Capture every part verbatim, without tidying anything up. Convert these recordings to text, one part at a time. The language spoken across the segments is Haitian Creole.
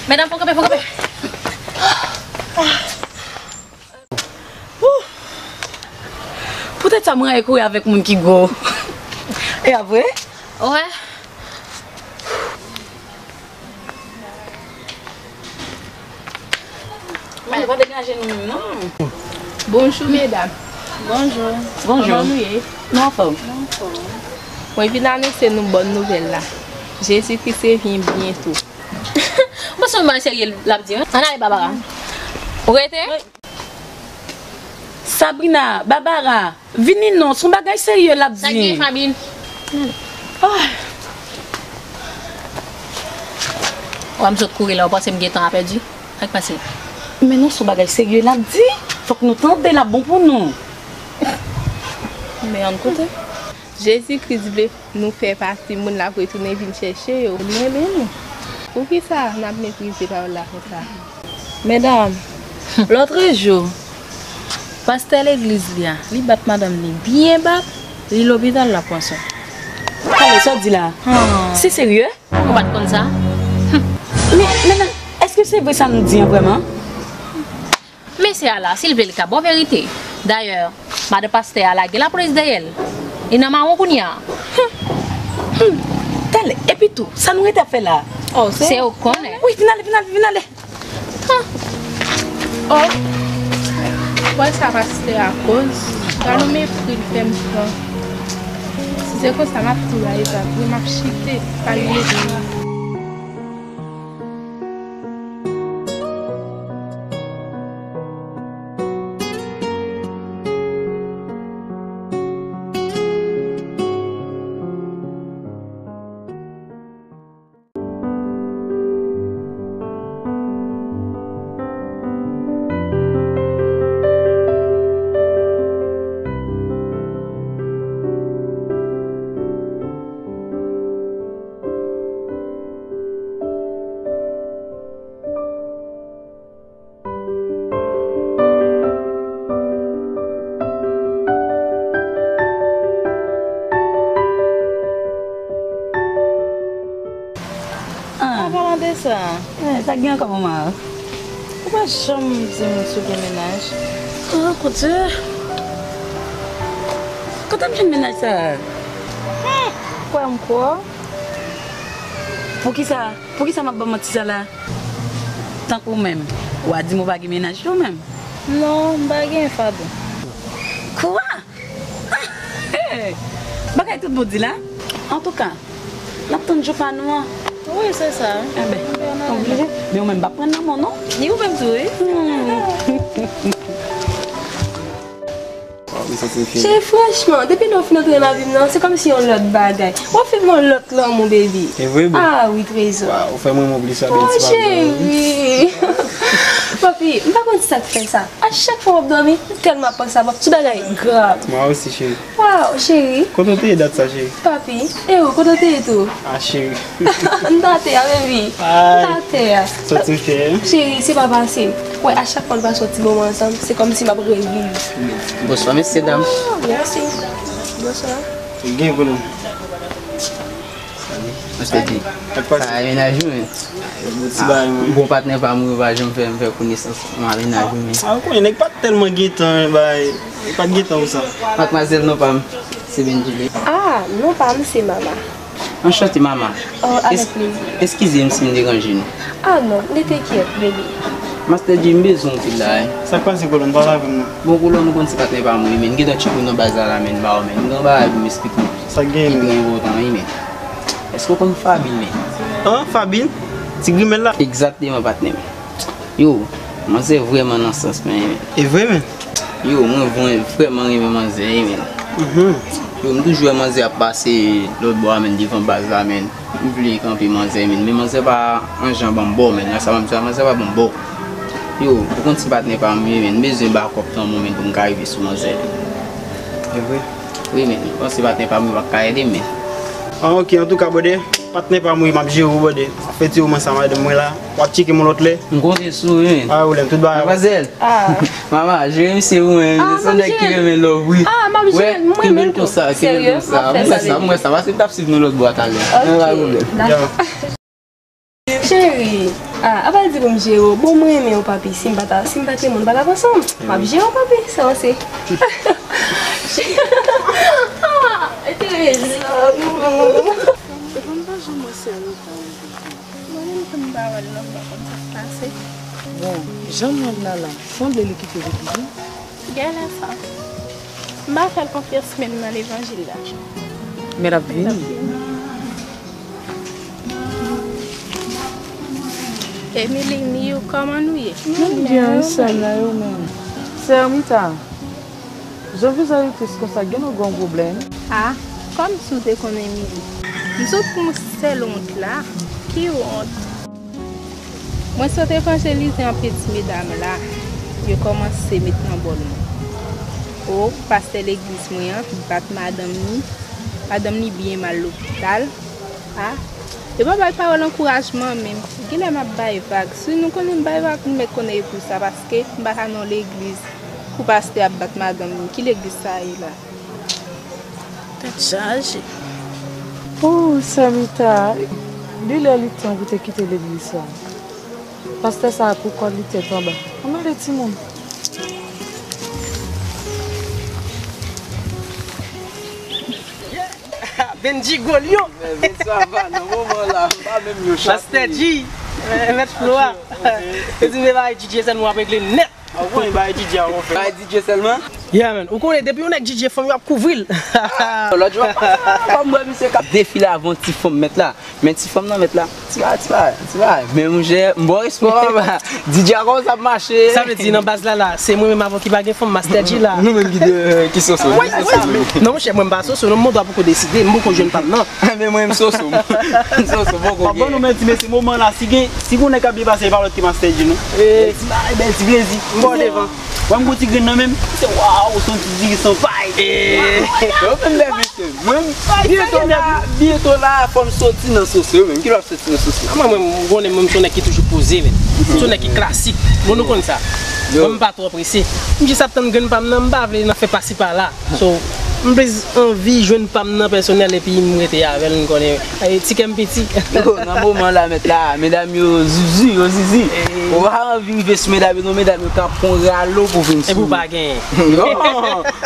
Medam, fò kanpe, fò kanpe. Poutèt sa, mwen rayi kouri avèk moun ki gwo. E apre? Wè. Mwen pa degaje nou menm, non. Bonjou, medam. Bonjou. Bonjou. Kòman nou ye? Nou anfòm. Nou anfòm. Mwen vin anonse nou bòn nouvèl la. Jezikri se vyen byento. Ou panse yon bagay serye l ap di, wi? Ann ale, Babara. Ou rete? Sabrina, Babara, vini non, se yon bagay serye l ap di. Sa gen, Fabine? Ah. Ou wè m sot kouri la, ou panse m gen tan a pèdi? Sa k pase? Men non, se yon bagay serye l ap di. Fòk nou tande l, ap bon pou nou. Men ann koute. Jezikri vle nou fè pati moun l ap retounen vin chèche yo. Li renmen nou. Poukisa n ap meprize pawòl la konsa? Medam, lòtrejou, pastè legliz li a, li bat madanm li byen bat, li lopital l ap pran swen. Tande sa w di la. Se serye? Ou pa t konn sa? Men, men, men, èske se vre sa nou di an vrèman? Mesye a la, si l vle, li ka ba w verite. Dayè, madan pastè a lage lapolis dèyè l. Li nan mawon kounye a. Hum, hum. Tande, epi tou, sa nou rete ap fè la? Oh, se ou k konnen. Wi, vin ale, vin ale, vin ale. Hum. Oh. Wè sa pastè a koz. Gade yon mepri l fè m pran. Si se konsa, m ap tou rayi sa tou. M ap chite, pa gen mepri. Ah. An palan de sa, eh, sa k gen ankò, manman? Ou pa janm di m si w gen mennaj. Oh, Bondye. Kote m jwenn mennaj sa? Hmm, kwè m kwè w. Poukisa? Poukisa m ap ba w manti sa la? Tankou w menm, w a di m ou pa gen mennaj tou menm. Non, m pa gen, Fado. Kwa? Bagay tout bon di la. Antouka, n ap tann jou pa nou an. Wi, se sa. Enben, oblije. Men ou menm pa pran nan men w non. Ni ou menm tou, wi. Hmm. Cheri, franchman, depi lè w fin antre nan lavi m nan, se kòmsi yon lòt bagay. W ap fè m yon lòt lanmou, baby. E vre, boo? Ah wi, trezò. Waw, ou fè m renmen w plis sa, bèl ti bagay. Oh, cheri. Papi, m pa konn sa k fè sa. A chak fwa w ap dòmi, m tèlman ap panse a w, ti bagay grav. Mwen osi, cheri. Waw, cheri. Kote w te ye dat sa, cheri? Papi, e ou, kote w te ye tou? Ah, cheri. M t atè a, baby. M t atè a. Sa w te fè? Cheri, se pa pase. Wè, a chak fwa n pase yon ti moman ansanm, se kòmsi m ap reviv. Bonswa, mesye dam. Oh, mèsi. Bonswa. Gen pwoblèm. Mwen te di, sa a mennaj ou, men. Bon, ti bagay, mwen. Bon patnè pa m, yo pa janm fè m fè konesans. Mwen a mennaj ou, men. Ah, ou konnen, nèg pa t tèlman gen tan, bay, li pa t gen tan pou sa. Madmwazèl, non pa m, se Benjile. Ah, non pa m, se Mama. Anchante, Mama. Oh, avèk plezi. Eskize m si m deranje nou. Ah, non, ne t'inquiète, baby. Master J, m bezwen w anpil la, wi. Sa k pase, kolòn? Pale avè m, non. Bon, kolòn, ou konn se patnè pa m, wi, men. M gentan tcheke w nan baz la, la, men, ba w, men. M gen yon bagay pou m esplike w. Sa k gen? Ki trè enpòtan, wi, men. Èske w konn Fabine, men? An, Fabine? Ti grimèl la? Egzakteman, patnè m. Yo, manzè vrèman nan sans mwen, men. E vre, men? Yo, mwen vre-, vrèman renmen manzè, wi, men. Mhm. Yo, m toujou wè manzè ap pase lòt bò a, men, devan baz la, men. M vle kanpe manzè, men. Men manzè pa an jan ban m bò, men. Nan sa, manzè, manzè pa ban m bò. Yo, ou konn se patnè pa m, wi, men. M bezwen bakòp tan mwen, men, pou m ka rive sou manzè, men. E vre? Wi, men, m panse patnè pa m yo pa ka ede m, men. Ah, ok, antouka, brother, patnè pa m, wi, m ap jere w, brother. Fè ti moman sa, madanm mwen la. W ap tcheke m yon lòt lè. M konte sou ou, wi, men. Pa gen pwoblèm, tout bagay. Madmwazèl. Ah. Mama, jere misye pou mwen, wi, men. Ah, se yon nèg ki renmen love, wi. Ah, m ap jere l, mwen menm tou. Serye? M ap fè sa, m ap fè sa, paske m t ap swiv nou lòt bò a talè. Ok. Men pa gen pwoblèm. Dakò. Cheri, Ah, apa l di pou m jere w? Bon, mwen renmen w, papi. Si m pa ta, si m pa t renmen w, nou pa t ap ansanm. M ap jere w, papi. Sa w se. Ah, e te rezon. Mwen pa janm wè sè Rita. Mwen menm tou m pa wè l non, m pa konn sa k pase. Bon, jan m wè l la la, sanble li kite legliz wi. Genlè sa. M pa fè l konfyans menm nan levanjil la. Men l ap vini. Emily, Miyu, kòman nou ye? Nou byen, wi, sè m nan, e ou menm? Sè Rita, jan vizaj ou tris konsa, gen yon gwo pwoblèm? Ah, kòmsi w te konn Emily. M sot pou yon sèl wont la. Ki wont? Mwen sot evanjelize anpil ti medam la, yo kòmanse met nan bòl mwen. O, pastè legliz mwen an bat madanm ni, madanm ni byen mal lopital. A, yo pa bay pawòl ankourajman menm. Genlè m ap bay vag. Si nou konnen m bay vag, nou mèt konnen e pou sa, paske m pa ka nan yon legliz pou pastè ap bat madanm ni. Ki legliz sa ye la? Tèt chaje. O, sè Mita, li lè li tan pou te kite legliz sa. Pastè sa a pou kò l li tèt anba. Ann ale timoun. Benji gwo lyon. Men sa va nan moman la, m pa menm yon chat. Pastè G, eh, mèt Flo a. Ok, ok. Yo di m se bagay D J sèlman w ap regle nèt. Ah, w konnen bagay D J a w fè. Bagay D J sèlman? Yeah, man. Ou konnen, depi yon nèg D J, fanm yo ap kouvri l. Lòt jou ap pase la, kòm m wè misye k ap defile avè yon ti fanm mèt la. Men ti fanm nan mèt la. Ti bagay, ti bagay, ti bagay. Men monchè, m ba w respè, papa. D J a kòmanse ap mache. Sa vle di, nan baz la, la, se mwen menm avè w ki pa gen fanm, Master G la. Nou menm ki de, ki soso. Wi, wi. Non, monchè, mwen m pa soso, non, m dwa poko deside, m poko jwenn pa m nan. Men mwen, m soso, m soso, poko gen. Bon, nou menm ti mesye, moman la, si gen, si gen yon nèg k ap byen pase, e pa lòt ke Master G, non. E ti bagay, bèl ti plezi. M ba w devan. Wè m gon ti grenn nan menm, se waw, se yon ti diri san pay. Yo menm bèl mesye. Mwen, byento la, byento la, fò m soti nan soso yo menm. Ki lè w ap soti nan soso? A, mwen, mwen, m konnen mwen, m se yon nèg ki toujou poze, men. M se yon nèg ki klasik. Bon, nou konn sa. Mwen, m pa twò prese. M jis ap tann grenn pa m nan, m pa vle nan fè pasi pa la. So, m plis anvi jwenn pa m nan pèsonèl epi m rete avè l, m konnen, eh, ti kè m piti. Yo, nan moman la, mèt la, medam yo zizi, yo zizi. Ou pa anvi rive sou medam yo, non, medam yo ka pran ralo pou vin sou ou. Epi w pa genyen. Non,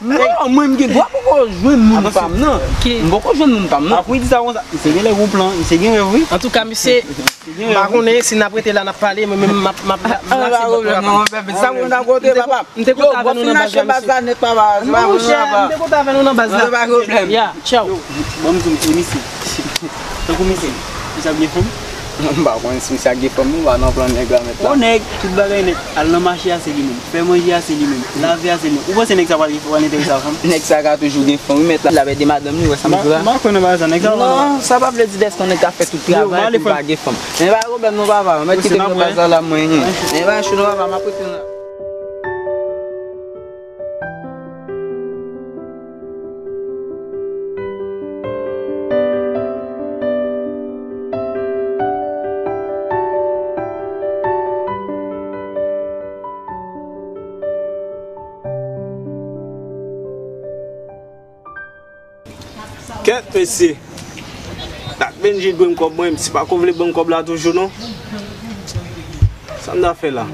non, mwen, m gen dwa poko jwenn moun pa m nan. M poko jwenn moun pa m nan. Apre w di sa konsa, misye genlè gon plan, misye gen rèv, wi. Antouka, misye, m pa konnen si n ap rete la, n ap pale, mwen menm, m ap, m ap, m ap, m ap, non, men sa mwen nan kote, papa. M te kontan avè nou nan baz la, mesye. Monchè, m te kontan avè nou nan baz la. Yo, ban m di w, misye. Tankou misye. Misye ap gen fanm? M pa konnen si misye ap gen fanm, non, m pa nan plan nèg la, mèt la. O nèg, tout bagay nèt. Al nan mache a, se li menm. Fè manje a, se li menm. Lave a, se li menm. Ou panse nèg sa pral, pral enterese a fanm? Nèg sa ka toujou gen fanm, wi, mèt la. L ap ede madanm li, wè sa m di la. M pa kwè nan bagay sa, nèg sa. Non, sa pa vle di dèske yon nèg ka fè tout travay pou l pa gen fanm. Men pa gen pwoblèm non, papa. Mèt kite m nan baz la, la, mwen. Men pa cho non, papa, m ap rete la. Kèt, mesye. Dat Benji dwe m kòb mwen, misye pako vle ban m kòb la toujou, non. Sa m ta fè la?